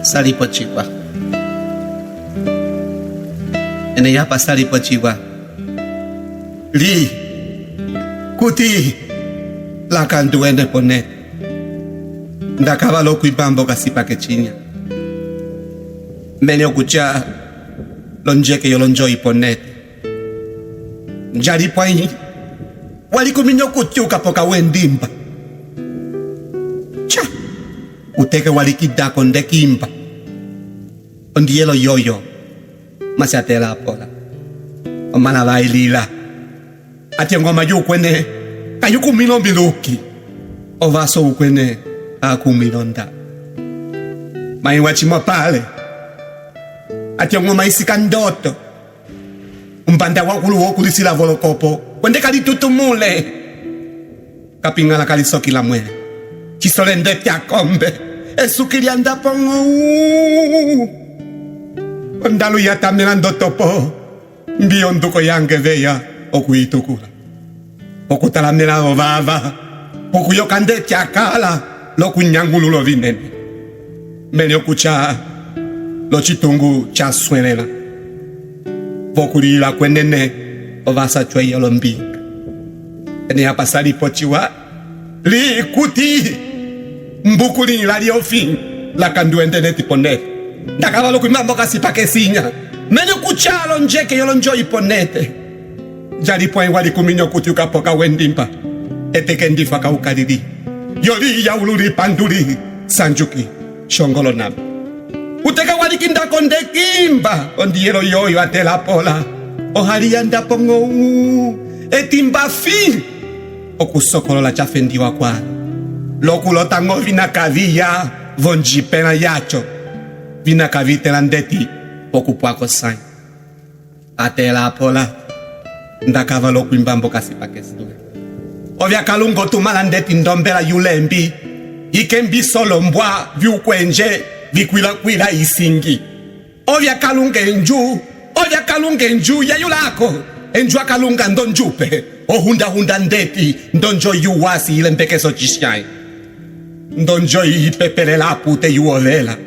Salipo ciwa. Ene yapa salipo ciwa. Li kuti lakandu ene pone. Ndakava loku imba okasipa kecinya. Mene okuca lonjeke yolonjoi ponete. Njali puãi wa likuminya oku tiuka poka wendimba. Ca! Uteke wa likidako ndekimba. Ondiyelo yoyo masiatela apola. Omãla va ilila. Ati ongoma yukuene ka yukumila ombiluki. Ovaso ukuene a kumila onda. Mãi wa cimopale. Ati ongoma isika ndoto. Umbanda wakulu woku lisila volokopo kuenda ka litutumule. Kapiñala ka lisokila muẽle. Ci sole ndeti akombe. Esuki lia ndapoño u. Ondalu ya tamela ndotopo. Mbi onduko yange veya oku yi tukula. Poku talamela ovava, poku yoka ndeci a kala, loku nyangulula ovinene. Mene oku ca locitungu ca suẽlẽla. Voku lilila kuenene ovaso aco eya olombinga. Ene ya pasalipo ciwa li kuti mbukuli laliofi lakandu endene tipo nete. Ndakava loku imba mbokasipa kesinya. Mene oku ca lonjeke yolonjoi ponete. Njali puãi wa likuminya okuti ukapoka wendimba eteke ndifa ka ukalili. Yoli yaululi panduli sanjuki shongolo nami. Uteke wa likindako ndekimba ondiyelo yoyo atela pola ohali ya ndapoño etimba fi oku sokolola ca fendiwa kuala loku lota ño vina ka viya vonjipẽla yaco vina ka vi tẽla ndeti poku pua kosãi. Atela pola ndakava loku imba mbokasipa kesinga. Oviakalunga otumala ndeti ndombela yulembi yi kembisa olombua viukuenje vi kuila kuila isingi. Oviakalunga enju, oviakalunga enju yayulako, enju akalunga ndonjupe, ohundahunda ndeti ndonjo yuwasi yi lembekesa ocisiãi. Ndonjo yi pepelela apute yu ovela,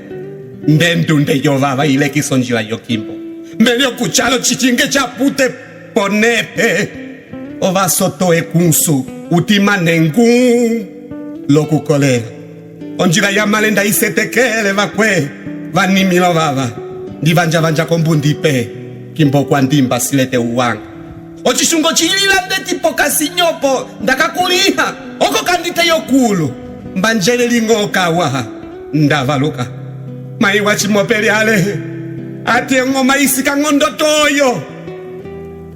ndendunde yovava yi lekisa onjila yokimbo. Mbeli oku calo cicinge capute ponepe, ovaso to ekunsu, utima nengu loku kolela. Onjila yamale nda yi setekele vakue va nimila ovava, ndi vanja vanja kombundi pe kimbo kua ndimba silete uwanga. Ocisungo ci lila ndeti pokasi ñopo nda ka kũlĩha oko ka ndi teya okulu. Mbanjeleli ño kawa nda valuka. Mãi wa ci mopeli ale ati oñoma yi sika ño ndotoyo.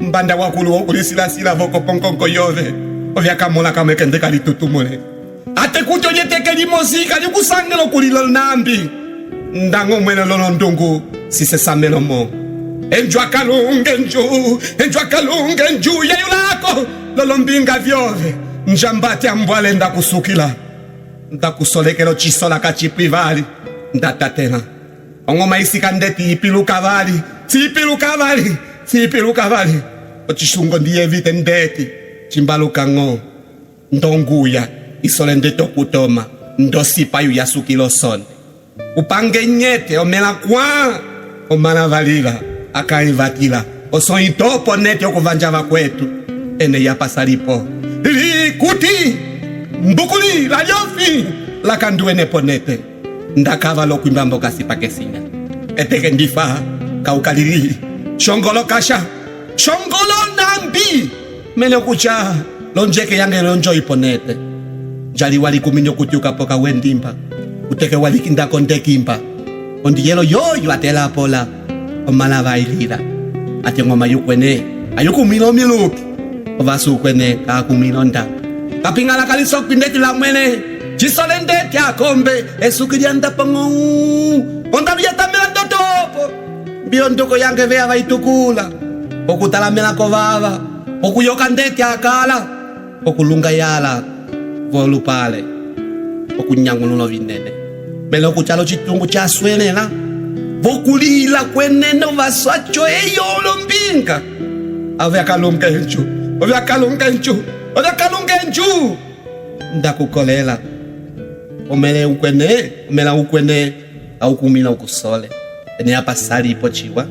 Mbanda wakulu woku lisilasila vokopongongo yove ovia kamõla kamue kende ka litutumule. Atekuto lieteke limosi ka li ku sangela oku lila lonambi, ndaño muẽle lolondungu si sesamẽla omo. Enju akalunga, enju, enju akalunga, enju, yayulako lolombinga viove. Njambate ambuale nda ku sukila, nda ku solekela ocisola ka ci pui vali, nda tatẽla. Oñoma yi sika ndeti yi piluka vali, si piluka vali, si piluka vali. Ocisungo ndi yevite ndeti cimbaluka ño. Ndonguya yi sole ndeti oku toma, ndosipayu ya sukila osonde. Upange nyete omẽla kuã, omãla va lila, akãi va tila, osõi topo nete oku vanja vakuetu. Ene ya pasalipo, li kuti, mbukuli laliofi lakandu ene ponete. Nda kava loku imba mbokasipa kesinya. Eteke ndi fa, ka u ka lili. Congolo kasha, congolo nambi! Mene okuca lonjeke yange lonjo iponete. Njali wa likuminya okuti ukapoka wendimba. Uteke wa likindako ndekimba. Ondiyelo yoyo atela apola. Omãla va ilila. Ati ongoma yukuene ayukumila omiluki. Ovaso ukuene ka akumila onda. Kapiñala ka lisokui ndeti lamuẽle. Ci sole ndeti akombe. Esuki lia ndapoño. Ondalu ya tamela ndotopo. Mbi onduko yange veya va yi tukula. Poku talamẽla kovava, poku yoka ndeti a kala, poku lungayala volupale, poku nyañulũla ovinene, mẽle oku cala ocitungu ca suẽlẽla, voku lila kuenene ovaso aco eyo olombinga. Ove akalunga enju, ove akalunga enju, ove akalunga enju, nda ku kolela. Omele ukwene, omela ukwene aukumila ukusole. Ene apa salipo ciwa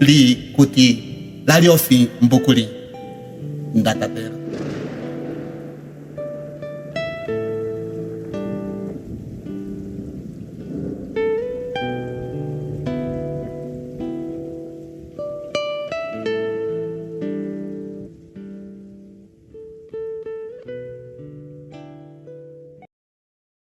li kuti laliofi mbukuli ndatatela.